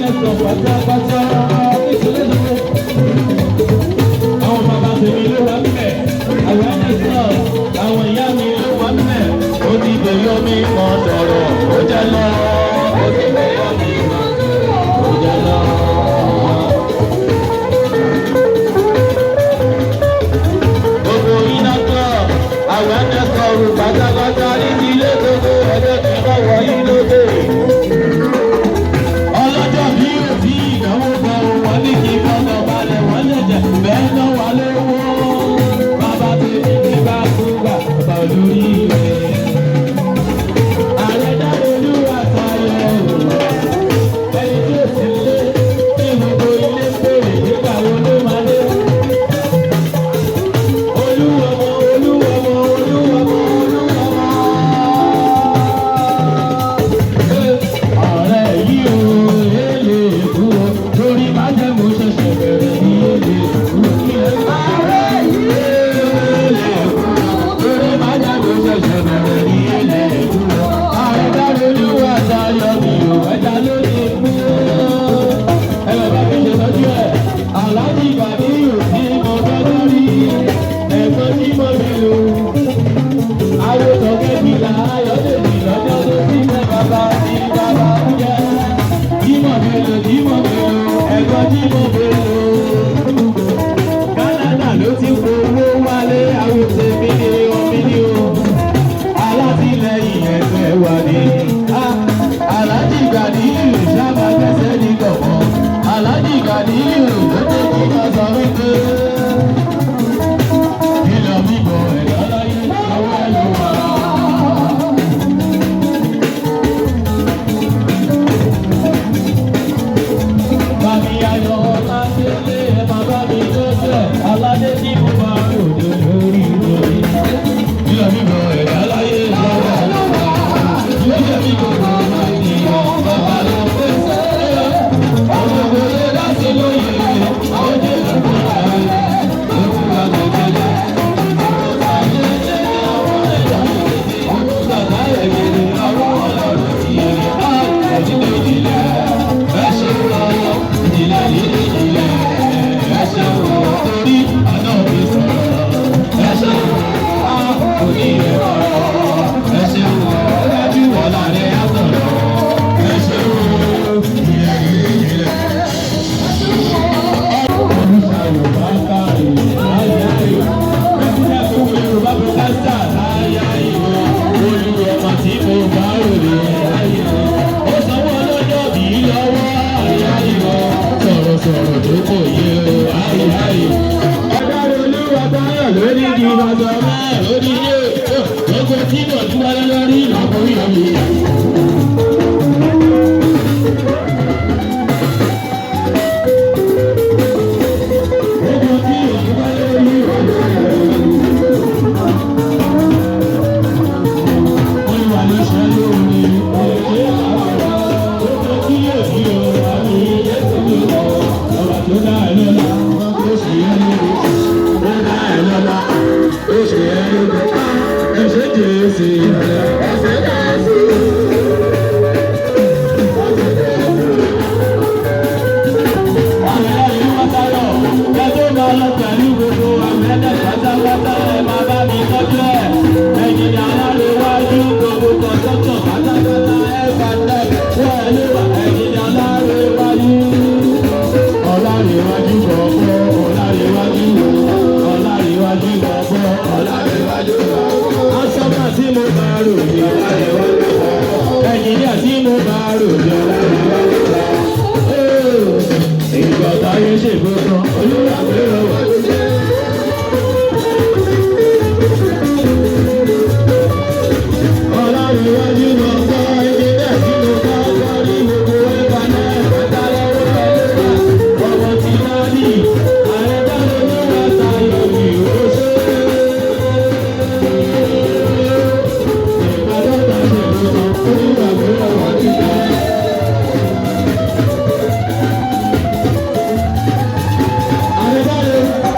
awareness of pátápátá nítorí àwọn bàbá tèmi ló wà ńbẹ̀, awareness of àwọn ìyá mi ló wà ńbẹ̀. Ó ti bẹ̀yọ́ mi mọ̀ sọ̀rọ̀, ó jẹ́ lọ. Ó ti bẹ̀yọ́ mi mọ̀ sọ̀rọ̀, ó jẹ́ lọ. Gbogbo iná club awareness of pátápátá ní ilé gbogbo ẹgbẹ́ tí wọ́n wọ yín lóde. Ọlọ́jọ́ bí ó ti ìnáwó bọ̀, wọ́n ní kí fọ́nà balẹ̀, wọ́n lè jẹ́ bẹ́ẹ̀ náà wà lówó. Bàbá tèmi ní bá kúgbà bàbá olórí rẹ̀. Ààrẹ dáre olúwa tayọ ẹni tí ó sì lé ní gbogbo ilé ń bèrè nígbà wo ló máa dé. Olúwọmọ, olúwọmọ, olúwọmọ, olúwọmọ. Ọ̀rẹ́ yìí ò èlé kú o, torí májẹ̀mú ṣẹ̀ṣẹ̀ bẹ̀rẹ̀ ní èlé kú. Ọ̀rẹ́ yìí èlé kú o, torí májẹ̀mú ṣẹ̀ṣẹ̀ bẹ̀rẹ̀ ní èlé kú o. Ààrẹ dáre olúwa tayọ mi ò ẹja ló ní kú. Ẹ bàbá mi ṣe tọ́jú ẹ̀, Aláàjì Gàdíyù tí mo gbọ́dọ̀ rí, ẹ̀gbọ́n tí mo rí lò. Àwòtọ́ kẹ́bìlà Ayọ̀dèjì lọ́jọ́ tó ti fẹ́ bàbá ní bàbá ń jẹ́. Jímọ̀ mélòó, Jímọ̀ mélòó, ẹ̀gbọ́n Jímọ̀ mélòó. Kánádà ló ti fowó wálé, àwòtẹ́ mi ní omi ní o. Alátìlẹyìn ẹgbẹ́ wa ni. Aláàjì Gàdíyù sábà gbẹ́sẹ̀ ní kọ̀ọ̀kan. Aláàjì Gàdíyù ló dé kí wọ́n sọ wípé. Kílọ̀ bíbọ̀ ẹ̀dá láyé lọ́wọ́ ẹ̀ ló wà. Bàmí ayọ̀ Ọládélé ẹ̀ máa bá mi lọ́jọ́ ẹ̀. Aládé tí mo bá ròde lórí lórí. Kílọ̀ bíbọ̀ ẹ̀dá láyé lọ́wọ́ ẹ̀ ló wà. Lọ́jọ́ bí gbogbo ènìyàn bàbá ló fèsì. Àwọn òwe láti lóye, àwọn jẹ́ ìgbà rẹ̀. Olúwa ló jẹ́lẹ̀. Sọ̀rọ̀ tó kò yé o, ayé ayé. Agbára olúwa táyọ̀ lórí di bàbá náà lórí ilé. Gbogbo tí mo dúpẹ́ lórí ìlọ́kùnrin mi. Gbogbo tí mo dúpẹ́ lórí ìlọ́kùnrin mi. Olúwa ló ṣe lóore, èké àwọn gbogbo tí yóò di o, àmì Jésù ló lọ. Ọba tó dá ẹ lọ́lá, ó ṣe é lóore. Ó dá ẹ lọ́lá, ó ṣe é lóore. Ẹ ṣé Jésù, ẹ ṣé Jésù. Àwọn ẹlẹ́rìí wá sáyọ̀, ẹ tó máa lọ pẹ̀lú gbogbo àmẹ́lẹ̀ pátápátá, ẹ máa bá mi tọ́jú ẹ̀. Ẹ̀yin ni alárèwájú gbogbo kọ̀ǹtọ́tọ̀ pátápátá, ẹ bá tẹ̀ wọ́n ẹ lé wà. Ẹ̀yin ni alárèwájú. Ọlárèwájú gbọ̀ngbọ̀, ọlárèwájú ọlárèwájú gbọ̀ngbọ̀, ọlárèwájú gbọ̀ngbọ̀. Asọ́nà tí mo bá rò ní ọlárèwájú gbọ̀ngbọ̀. Ẹ̀yin tí mo bá rò ní ọlárèwájú gbọ̀ngbọ̀. Ìgbà táyé ṣègbè kan, olúwa gbèrò wá. Ọlárèwájú gbọ̀ngbọ̀, ẹ̀jẹ̀ tí mo bá gbọ́ ní gbogbo ẹ̀ka náà, pátá lọ́wọ́ ẹ̀ ló wà. Ọmọ tí náà ní, ààrẹ dáre ló wà tayọ mi ò ṣe. Ìgbà tó ta ṣègbè kan, olúwa gbèrò wá nígbà. Ààrẹ dáre.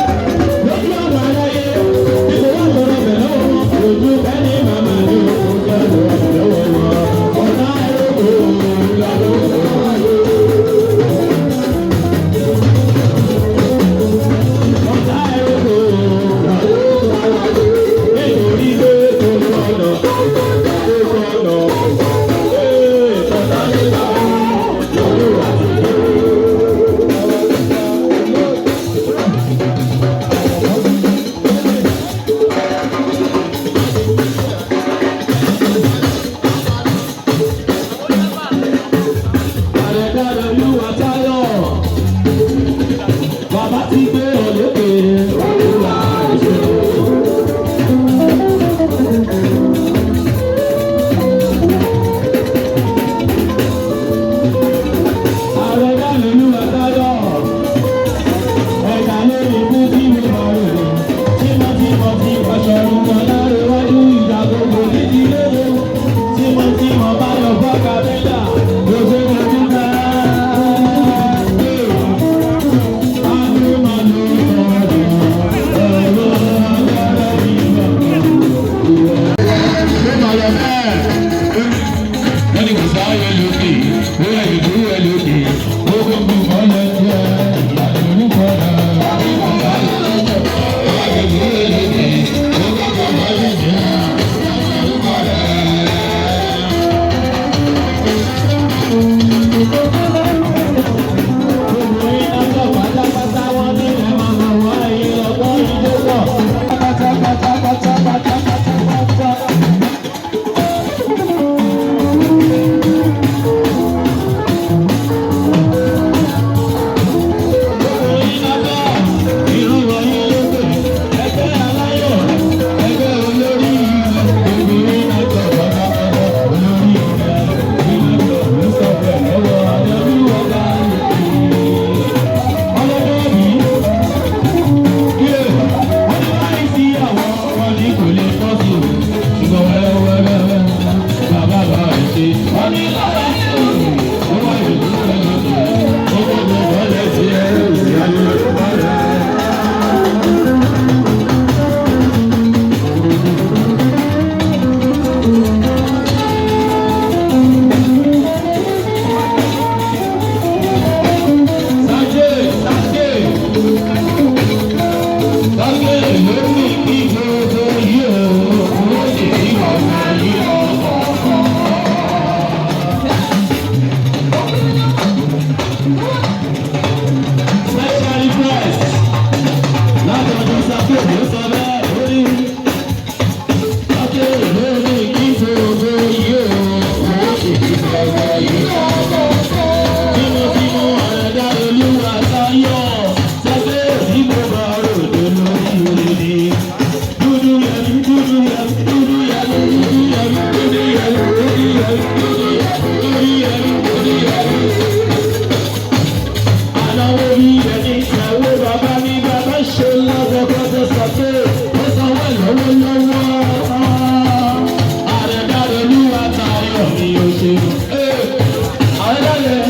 Gbogbo iná sọ pátápátá wọn ní ẹ̀ máa mọ̀ wọ́n ẹ̀yìn ọgbọ́n ìjó pọ̀. Pátápátápátápátápátá. Wọ́n ní lára ó wà ìlú rẹ̀ lọ́dọ̀ ó gbọ́dọ̀ wọlé sí ẹ̀rù ìyá rẹ̀. Sáké, sáké, sáké lórí kí gbogbo yìí o, ó sì ní ọ̀nà yìí ọ̀kọ̀ọ̀kan. Special request látọ̀dọ̀ sáké ló sọ bẹ́ẹ̀ lórí. Sáké lórí kí gbogbo yìí o, ó sì ní ọ̀nà yìí ọ̀kọ̀ọ̀kan. Tímọ́tímọ́ àrẹ̀dá olúwa sáyọ̀, sẹ́fẹ́ tí mo bá ròde lórí orí ni. Dúdú yẹmi, dúdú yẹmi, dúdú yẹmi, dúdú yẹmi, dúdú yẹmi, dúdú yẹmi, dúdú yẹmi, dúdú yẹmi, dúdú yẹmi. Ànáwó bí ẹni ìyàwó bàbá mi bàbá ṣe lọ́dọ̀ọ́dọ̀ sọ pé ó sanwó lọ́wọ́lọ́wọ́. Àrẹ̀dá olúwa tayọ̀ mi ò ṣe. Àrẹ̀dá yẹn.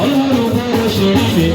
Ọlọ́run bó ṣe rí mi.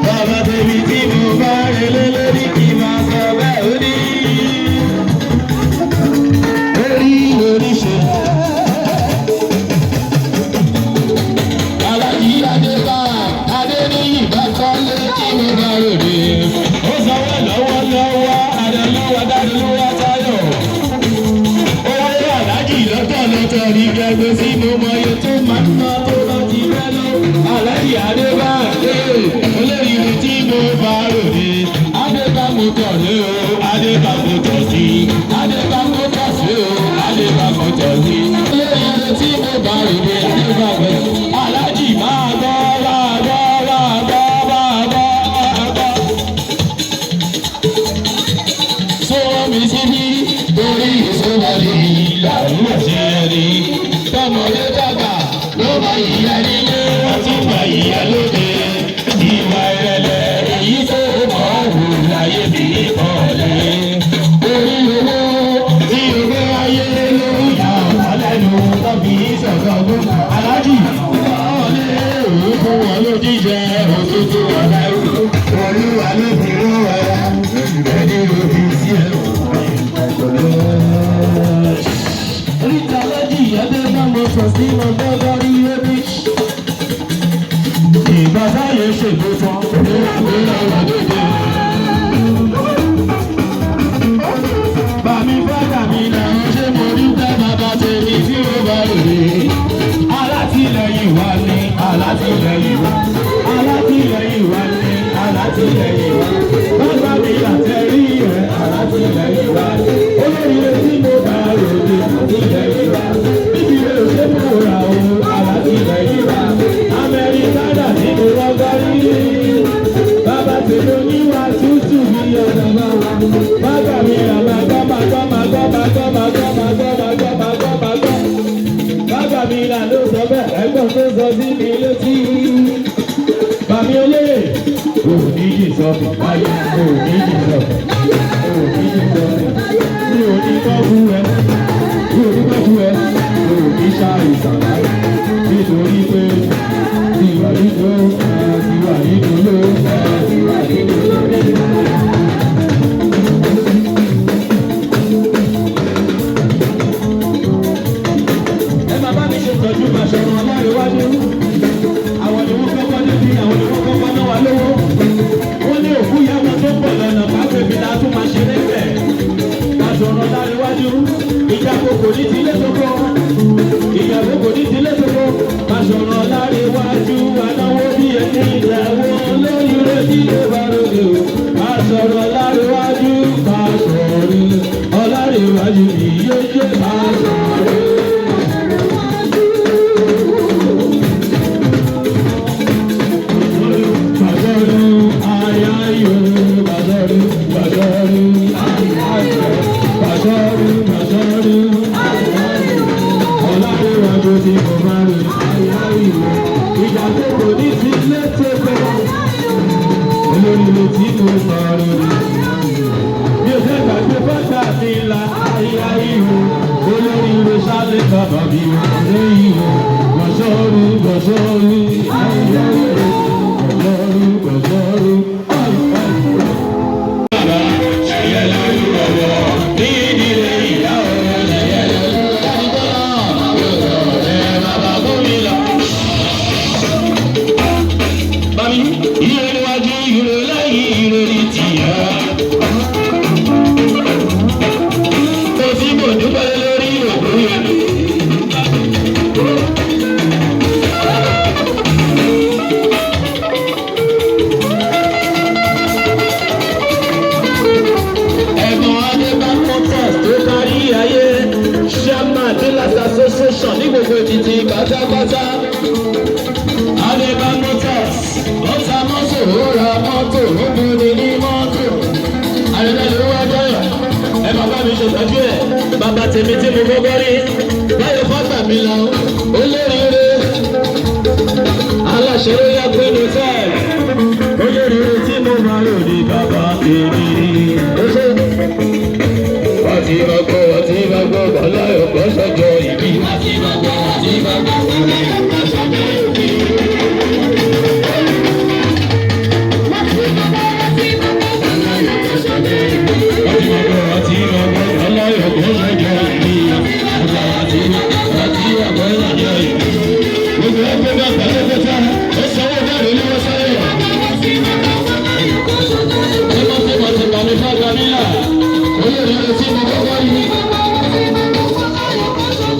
Bàbá tèmi tí mo bá relé lórí kí máa sọ bẹ́ẹ̀ ó ní. Orí oríṣi. Alájí Adébá Adéníyì bá kọ́lé tí mo bá ròde. Ó sanwó lọ́wọ́lọ́wọ́ Adélúwà Dádúlúwà Táyọ̀. Owó Alájí lọ́tọ̀lọ́tọ̀ ní gbẹgbẹ́ sí mo mọ iye tó máa ń ná tó bá ti fẹ́ lọ. Alájí Adébá olóríire tí mo bá ròde. Adébá mo tọ̀ lé o, Adébá mo tọ̀ sí. Adébá mo tọ̀ sí o, Adébá mo tọ̀ sí. Olóríire tí mo bá ròde, Adébá mo Alájí máa gbọ́, máa gbọ́, máa gbọ́, máa gbọ́, máa gbọ́. Sọ́wọ́ mi síbí torí ìsọ́wọ́lì làwọn ṣe rí. Tọmọdé dàgbà ló bá ìyá nílé, wọ́n tún bá ìyá lóde. Ìwà ìrẹ̀lẹ̀ èyí tó mọ̀ ọ́ wò láyé bí ọ̀lẹ́. Orí owó tí o gbé ayé ló ń yà wá lẹ́nu tọ́bi sọ̀tọ̀ ọdún. Aláàjì ọ̀lẹ́ òun fún wọn ló jíjẹ òtútù ọ̀lẹ́rù. Olúwa ló fi rú ẹ, ẹni ló fi sí ẹ. Oríta lọ́jì ẹgbẹ́ bá mo sọ sí mo fẹ́ bá rí ẹbí. Ìgbà táyé ṣègbè tán, òun lọ́wọ́ dédé. Bàmí fọ́dà mi làwọn ṣé mo rí fẹ́ bàbá tèmi tí ó bá rèé. Alátìlẹyìn wa ni alátìlẹyìn wa. Alátìlẹyìn wa ni alátìlẹyìn wa. Bàbá mi àtẹ̀rí rẹ̀ alátìlẹyìn wa. Olóríire tí mo bá ròde alátìlẹyìn wa. Bíbí rẹ̀ ò ṣe fúnra o alátìlẹyìn wa. Amẹ́ríkánà tí mo wọ́n gbá rí. Bàbá tèmi oníwà tútù bí ọ̀nà máa wà. Bàbá mi rà máa gbọ́ máa gbọ́ máa gbọ́ máa gbọ́ máa gbọ́ máa gbọ́ máa gbọ́ máa gbọ́ máa gbọ́. Bàbá mi rà ló sọ bẹ́ẹ̀ ẹ̀gbọ́n tó sọ sí mi létí. Bàmí olóyè, òní yìí sọ fún báyìí, òní yìí sọ fún. Òní sọ̀rọ̀. Mi ò ní kọ́kú ẹ. Mi ò ní kọ́kú ẹ. Mi ò ní ṣàìsàn láyé. Nítorí pé tiwa nínú tiwa nínú ló tiwa nínú ló. Ẹ máa bá mi ṣe tọ́jú màṣọ̀rọ̀ ọlọ́rẹ̀wájú. Àwọn ni wọ́n kọ́kọ́ níbi, àwọn ni wọ́n kọ́kọ́ náà wà lówó. Wọ́n ní òkú ìyá wọn tó pọ̀ lọ́nà pàápàá la tún máa ṣeré bẹ̀. Màṣọ̀rọ̀ ọlọ́rẹ̀wájú. Ìjà kòkò ní tilé tókó. Ìjà kòkò ní tilé tókó. Màṣọ̀rọ̀ ọlọ́rẹ̀wájú. Anáwó bí ẹni ìyàwó lórí rẹ̀ tí ó bá ròde o. Màṣọ̀rọ̀ ọlọ́rẹ̀wájú. Màṣọ̀rọ̀ ọlọ́rẹ̀wájú ìyóyè màṣọ̀rọ̀. Bàṣọ̀rù ayáyò, bàṣọ̀rù, bàṣọ̀rù ayáyò, bàṣọ̀rù, bàṣọ̀rù ayáyò. Ọlárẹ̀wájú tí mo máa rìn ayáyò. Ìjà tó kò ní ti létòkò. Olóríire tí mo máa rìn. Mi ò fẹ́ gbàgbé bàtà mi la ayáyò. Olóríire sálẹ̀ bàbá mi ò lẹ́yìn o. Bàṣọ̀rù, bàṣọ̀rù ayáyò. Bàṣọ̀rù, bàṣọ̀rù ayáyò. Bàbá ṣẹyẹ lórí ọwọ́ ní ìdílé ìyá ọ̀rọ̀ ṣẹyẹ lórí ọ̀rẹ́ bàbá gómìnà. Bàbí ire níwájú ire lẹ́yìn ire ní tìyà. Kò sí mò ń dúpẹ́ lórí òkú yẹn. Ẹ̀gbọ́n Adébá Motors tó kárí ayé, Chairman Dealers Association ní gbogbo Èkìtì pátápátá. Adébá Motors, ó ta mọ́tò, ó ra mọ́tò, ó buni ní mọ́tò. Àyẹ̀dá ló wá dọ́yọ̀, ẹ bàbá mi ṣètọ́jú ẹ̀. Bàbá tèmi tí mo kọ́kọ́ rí, báyọ̀ fọ́gbà mi lọ, ó léríire. Aláṣẹ ló yá pé ní sẹ́ẹ̀. Ó léríire tí mo máa lò ní bàbá tèmi. Ó ṣe wọ́n ti máa gbọ́, wọ́n ti máa gbọ́, bọ́lá ọ̀pọ̀ sọ́jọ́ ìbí. Wọ́n ti máa gbọ́, wọ́n ti máa gbọ́, bọ́lá ọ̀pọ̀ sọ́jọ́ ìbí. Wọ́n ti máa gbọ́, wọ́n ti máa gbọ́, bọ́lá ọ̀pọ̀ sọ́jọ́ ìbí. Wọ́n ti máa gbọ́, wọ́n ti máa gbọ́, sọ́jọ́ ìbí. Gbogbo ẹgbẹ́ náà pátápátá, ó sanwó jáde olúwo sáyẹ̀. Tímọ́tímọ́ ti bàmí fága nílà. Olórí tí mo kọ́kọ́ rí.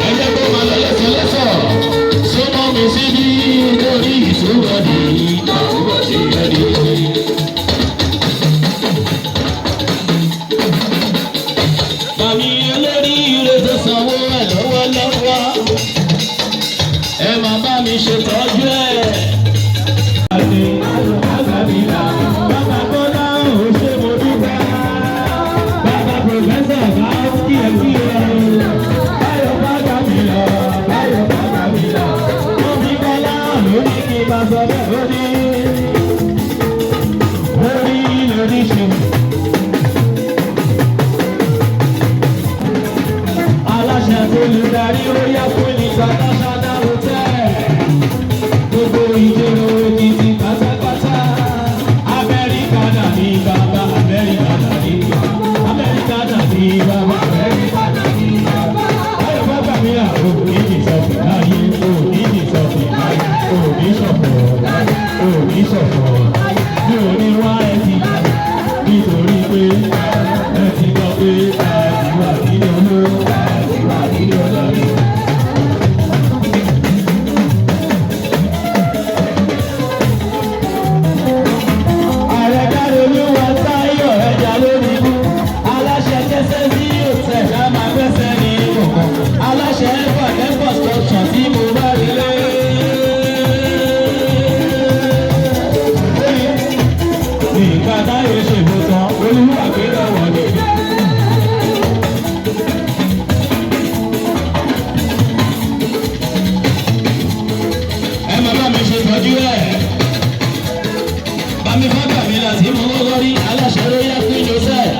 Ẹgbẹ́ tó máa lọ lẹ́sọ̀lẹ́sọ̀. Súnmọ́ mi síbí lórí ìṣúwọ́dì. Àtúbọ̀tì ẹni. Bàmí olórí ire tó sanwó ẹ̀ lọ́wọ́lọ́wọ́. Ẹ máa bá mi ṣètọ́jú ẹ̀. Àti àgbàbílà, bàbá Bọ́lá ò ṣe mo dúpẹ́. Bàbá Pòfẹ́sọ̀ bá kí ẹ kí ẹ. Báyọ̀ bá mi lọ, Báyọ̀ bá mi lọ. Wọ́n fi Bọ́lá lórí kí n máa sọ bẹ́ẹ̀ lórí. Lórí lórí ṣe. Aláṣẹ tó lè darí ó yá fún International Hotel. Gbogbo ìjẹ̀rọ Èkìtì pátápátá. Amẹ́ríkà náà ní bàbá, Amẹ́ríkà náà ní bàbá. Amẹ́ríkà náà ní bàbá, Amẹ́ríkà náà ní bàbá. Báyọ̀ bá gbà mí àrò òní sọ̀fẹ̀ láyé, òní sọ̀fẹ̀ láyé, òní sọ̀fọ̀ láyé, òní sọ̀fọ̀. Mi ò ní wá ẹ ti nítorí pé ẹ ti gbọ́ pé ẹ ti wà nínú olóró, ẹ ti wà nínú olórí. Ààrẹ dáre olúwa táyọ̀ ẹja lórí mú. Aláṣẹ kẹsẹ́ sí òtẹ̀ ká máa gbẹ́sẹ̀ ní kọ̀ọ̀kan. Aláṣẹ ẹ̀fọ̀ ẹ̀fọ̀ structure tí mo bá rí lé. Nǹkan táyé ṣe mo tán, olúwa gbé lọ́wọ́ ni. Ẹ máa bá mi ṣe tọ́jú ẹ̀. Bami fọ́tà mi láti mú kọ́kọ́ rí aláṣẹ Royal Queen Joseph.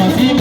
Tí